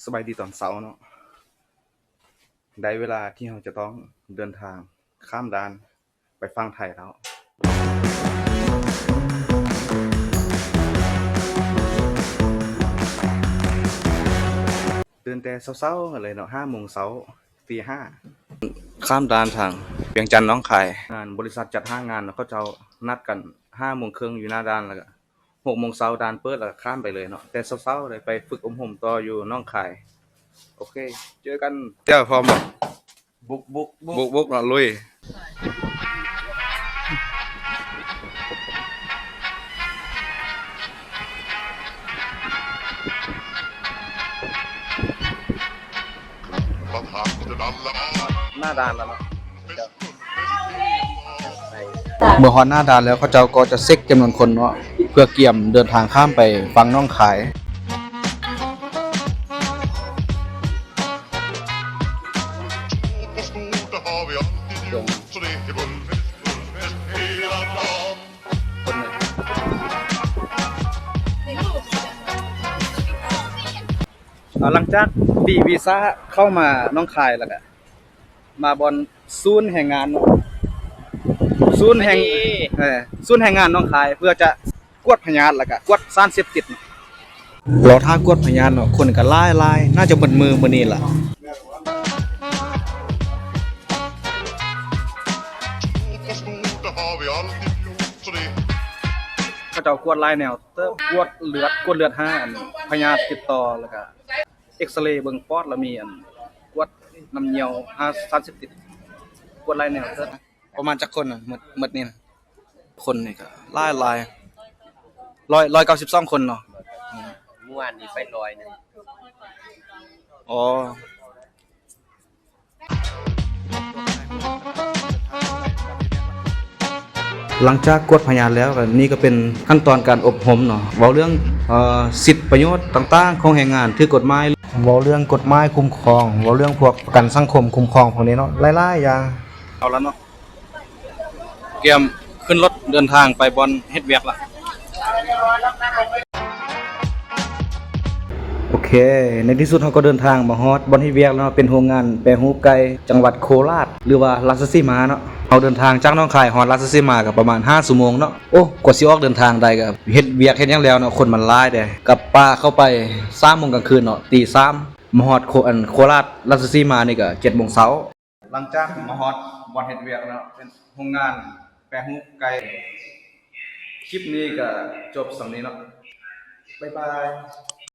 ສະບາຍດີຕອນເຊົ້າເນາະ, ໄດ້ເວລາທີ່ເຮົາຈະຕ້ອງເດີນທາງຂ້າມດ່ານໄປຝັ່ງໄທແລ້ວ. ຕື່ນແຕ່ເຊົ້າໆກັນເລີຍເນາະ, ຫ້າໂມງເຊົ້າ, ຕີຫ້າ ຂ້າມດ່ານທາງວຽງຈັນ ໜອງຄາຍ. ງານ ບໍລິສັດຈັດຫາງານເນາະ, ເຂົາເຈົ້ານັດກັນຫ້າໂມງເຄິ່ງຢູ່ໜ້າດ່ານ ແລ້ວກະ ຫົກໂມງເຊົ້າດ່ານເປີດ ແລ້ວກໍຂ້າມໄປເລີຍເນາະ, ແຕ່ເຊົ້າໆໄດ້ໄປຝຶກອົບຮົມຕໍ່ຢູ່ໜອງຄາຍ. ໂອເຄ ເຈີກັນ. ເຈົ້າພ້ອມບໍ່? ບຸກ ບຸກ ບຸກ ບຸກ ບຸກເນາະ, ລຸຍ. ໜ້າດ່ານແລ້ວເນາະ. ເມື່ອຮອດໜ້າດ່ານແລ້ວ ເຂົາເຈົ້າກໍຈະເຊັກຈຳນວນຄົນເນາະ ເພື່ອກຽມເດີນທາງຂ້າມໄປຝັ່ງໜອງຄາຍ. ເອົາ ຫຼັງຈາກຕີວີຊາເຂົ້າມາໜອງຄາຍແລ້ວກະ ມາບ່ອນສູນແຮງງານເນາະ, ສູນແຮງ ເອີ ສູນແຮງງານໜອງຄາຍ ເພື່ອຈະກວດພະຍາດ ແລ້ວກະກວດສານເສບຕິດເນາະ. ລໍຖ້າກວດພະຍາດເນາະ, ຄົນກໍຫຼາຍໆ ໜ້າຈະໝົດມື້ມື້ນີ້ລະ. ເຂົາເຈົ້າກວດຫຼາຍແນວເຕີບ, ກວດເລືອດ ກວດເລືອດຫາ ອັນ ພະຍາດຕິດຕໍ່ ແລ້ວກະ ເອັກສະເລເບິ່ງປອດ ແລ້ວມີອັນກວດນ້ຳຍ່ຽວ ຫາສານເສບຕິດ, ກວດຫຼາຍແນວເຕີບ. ປະມານຈັກຄົນນະ ໝົດ ໝົດນີ້ນະ? ຄົນນີ້ກໍຫຼາຍໆ ຮ້ອຍ ຮ້ອຍເກົ້າສິບສອງຄົນເນາະ. ມື້ວານນີ້ໄປຮ້ອຍໜຶ່ງ. ອໍ. ຫຼັງຈາກກວດພະຍາດແລ້ວ ກໍນີ້ກໍເປັນຂັ້ນຕອນການອົບຮົມເນາະ, ເວົ້າເລື່ອງ ເອີ ສິດປະໂຫຍດຕ່າງໆຂອງແຮງງານ, ຖືກກົດໝາຍ, ເວົ້າເລື່ອງກົດໝາຍຄຸ້ມຄອງ, ເວົ້າເລື່ອງພວກປະກັນສັງຄົມຄຸ້ມຄອງພວກນີ້ເນາະ, ຫຼາຍໆຢ່າງ. ເອົາລະເນາະ, ກຽມຂຶ້ນລົດເດີນທາງໄປບ່ອນເຮັດວຽກລະ. ໂອເຄ ໃນທີ່ສຸດເຮົາກໍເດີນທາງມາຮອດບ່ອນເຮັດວຽກແລ້ວເນາະ, ເປັນໂຮງງານແປຮູບໄກ່ ຈັງຫວັດໂຄລາດ ຫຼືວ່າລາຊະສີມາເນາະ. ເຮົາເດີນທາງຈາກໜອງຄາຍຮອດລາຊະສີມາກໍປະມານຫ້າຊົ່ວໂມງເນາະ. ໂອ້ ກວ່າຊິອອກເດີນທາງໄດ້ກໍເຮັດວຽກເຮັດຫຍັງແລ້ວເນາະ, ຄົນມັນຫຼາຍເດ້. ກໍປ່າເຂົ້າໄປສາມໂມງກາງຄືນເນາະ, ຕີສາມ ມາຮອດໂຄ ອັນ ໂຄລາດ ລາຊະສີມານີ້ກໍເຈັດໂມງເຊົ້າ. ຫຼັງຈາກມາຮອດບ່ອນເຮັດວຽກແລ້ວເນາະ, ເປັນໂຮງງານແປຮູບໄກ່. ຄລິບນີ້ກໍຈົບສ່ຳນີ້ເນາະ, ບາຍບາຍ.